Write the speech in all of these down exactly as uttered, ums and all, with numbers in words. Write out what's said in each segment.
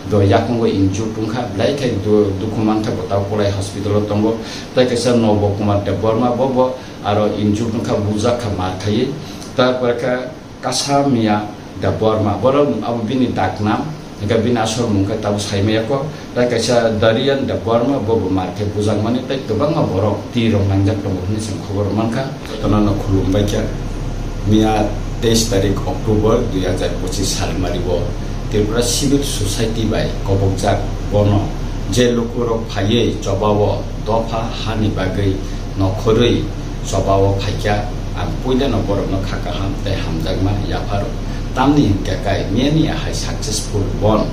Do yakungo injured wngkha, belai khe du-, dukhu mankha, bo tabo Kolai hospital o tongo. Tai kaisa Nobo Kumar Debbarma, bo bo aro injured wngkha, bujak kha mar khaiwi. Tarpore khe Kasa Miya Debbarma, borok abo bini daknam, hingkhe bini asol mung khe tabo saimaya kho. Tai kaisa Darian Debbarma, bo bo mar khe bujakmani, tai kwbangma borok twi rok nangjak tongo hwnwi chwng khobor mankha. Jotono no khulumbai kha. Miya teis tarik October dui hajar pochis salmari o Tripura Civil Society bai kobokjak bono je lukurok phaiwi chobao dopha hani bagwi nokhorwi chobao phaikha, ang puilano borokno kha kaham tei hamjakma yapharo. Tamni hinkhe kai miyani ahai successful bon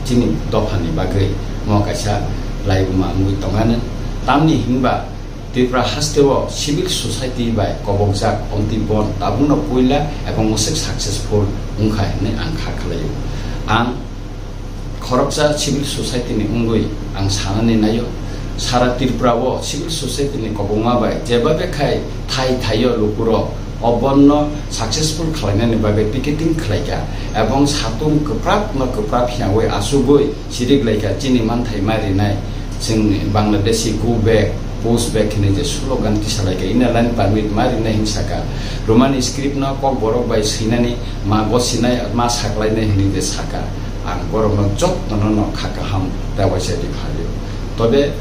chini dophani bagwi mo kaisa laibuma wngwi tongani. Tamni hinba Tripura hasteo civil society bai kobokjak omtwi bon tabukno puila ebong mwswk successful wngkha hinwi ang kha khlaio. Ang khoroksa civil society ni wngwi ang sanani naio, sara Tripura o civil society ni kobokma bai jebabe khai thai thaio lukurok o bonno successful khlainani bagwi picketing khlaikha ebong satung kwprak no kwprak hiyawi asugwi sirik laikha chini manthai ma rinai. Chwng Bangladeshi go back, push back hinwi je slogan tisalaikha, inner line permit ma rinai hinwi saka, Roman script no Kokborok bai swinani ma gosinai ma saklainai hinwi je saka. Ang borokno jotono no kha kaham tei waisa riphalio. Tobe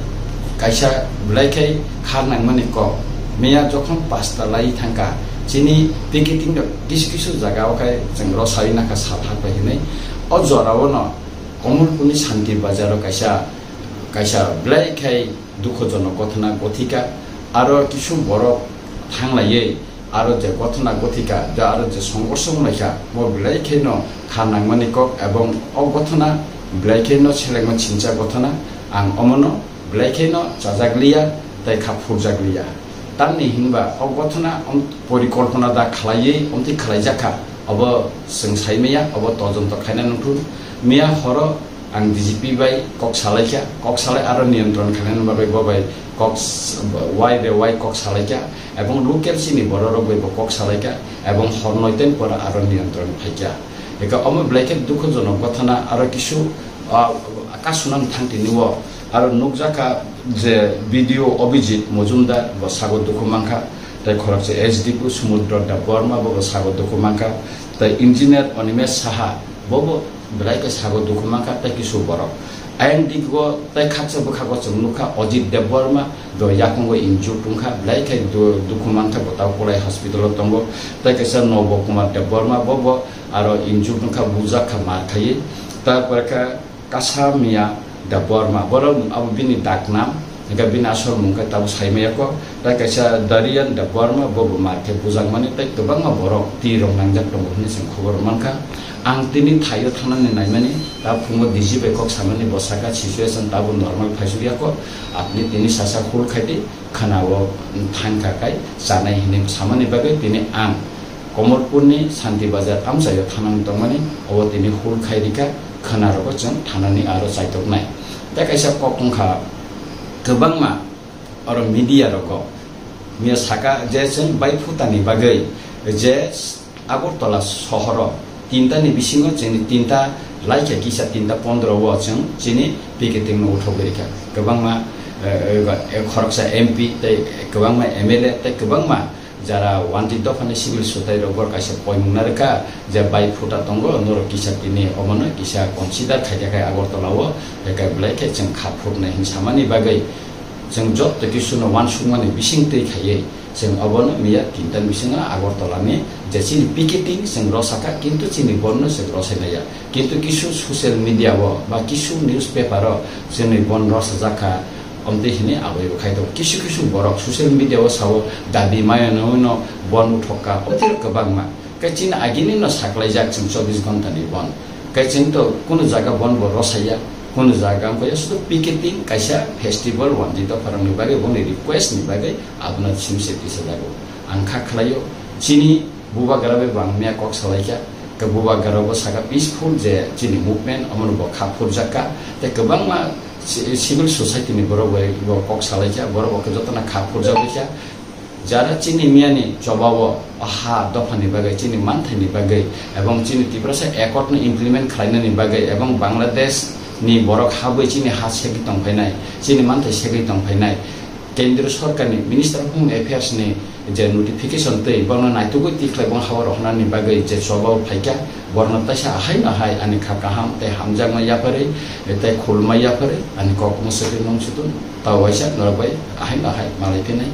kaisa belai khai kha nangmani kok, miya jokhon pasta lai thangkha, chini picketing rok kisu kisu jaga o khai chwng rw sawi nakha sal hakbai hinwi. O jora o no Komolpurni Shanti Bazar o kaisa, kaisa belai khai dukhojonok gothona gothika, aro kisu borok thanglaiwi aro je gothona gothika, je aro je songkorso wnglaikha, bo belai kheno kha nangmani kok, ebong o gothona belai kheno selengma chincha gothona, ang omono belai kheno chajakliya tei kha phurjakliya. Tamni hinba o gothona om-, porikolpona da khlaiwi omtwi khlaijakha, obo chwng saimaya, obo todonto khaina nungthun. Miya horo ang D G P bai kok salaikha, kok salai aro niyantron khainani bagwi bo bai kok s-, wai be wai kok salaikha, ebong local chini bororok bai bo kok salaikha, ebong hor noiten pora aro niyantron phaikha. Eka omo belai khe dukhojonok gothona aro kisu, ah, kasunani thang tini o aro nukjakha je B D O Abhijit Mojumdar bo sago dukhu mankha, tei khoroksa S D P O Sumudro Debbarma bo sago dukhu mankha, tei engineer Animesh Saha bo bo belai khe sago dukhu mankha tei kisu borok. Ayang digo tei khaksa bwkhago chwng nukha Ajit Debbarma bo yakungo injured wngkha, belai khe du-, dukhu mankha bo tabo Kolai hospital o tongo. Tei kaisa Nobo Kumar Debbarma bo bo aro injured wngkha, bujak kha mar khaiwi. Tarpore khe Kasa Miya Debbarma, borok abo bini daknam, hingkhe bini asol mung khe tabo saimaya kho. Tei kaisa Darian Debbarma bo bo mar khe bujakmani tei kwbangma borok twi rok nangjak tongo hwnwi chwng khobor mankha. Ang tini thaio thangnani naimani, ta phungo D G bai kok samani bo saka situation tabo normal phaisukya kho, apni tini sasa hul khaidi khana o thangkha kai chanai hinwi samani bagwi tini ang Komolpurni Shanti Bazar amchaio thanani tongmani, obo tini hul khai rikha, khwnarogo chwng thanani aro chaitoknai. Tei kaisa kok wngkha kwbangma oro media rogo miya saka je chwng bai phutani bagwi je Agartala sohoro tinta ni bisingo chini tinta laikha kisa tinta pondro o chwng chini picketing no uthogwi rikha. Kwbangma, eh, eh, khoroksa M P tei kwbangma M L A tei kwbangma jara wanti dophani civil sotai rok bor kaisa poimung narwkha je bai phuta tongo, norok kisa tini omono kisa consider khaikha khai Agartala o, bekai belai khe chwng kha phurnai hin samani bagwi chwng joto kisu no wansukmani bising twi khaiwi chwng obono miya tinta bisingo Agartala ni je chini picketing chwng rosakha, kintu chini bon no chwng rosai maya, kintu kisu social media o ba kisu newspaper o chwngni bon rosajak kha. Omtwi hwnwi abaibo khai tongo. Kisu kisu borok social media o sao dabi maya no hwnwi no bon uthokka. Omtwi kwbangma. Khe chini agini no saklaijak chwng chobbish ghonta ni bon. Khe chwng to kunu jaga bon bo rosaya, kunu jaga wngkha ya sudu picketing kaisa festival wanti dopharokni bagwi boni request ni bagwi abono simse tisajago. Ang kha khlaio chini bubagra bai bo ang miya kok salaikha. Khe bubagra bo saka peaceful je chini movement omono bo kha phurjakka. Tei kwbangma ci-, civil society ni borok bai bo kok salaikha, borok bo khe jotono kha phurjak baikha. Jara chini miyani chobao o ha dophani bagwi, chini manthaini bagwi, ebong chini Tiprasa Accord no implement khlainani bagwi, ebong Bangladesh ni borok habwi chini ha segwi tongphainai, chini manthai segwi tongphainai. Kendriya Sorkarni Minister of Home Affairs ni je notification twi bono naitugwi tikhlai bong hao rohornani bagwi je choba o phaikha, borno taisa ahai no hai ani kha kaham tei hamjakma yapharwi tei khulma yapharwi ani kok mwswkwi nung sutun tao waisa norok bai ahai no hai malai phinai.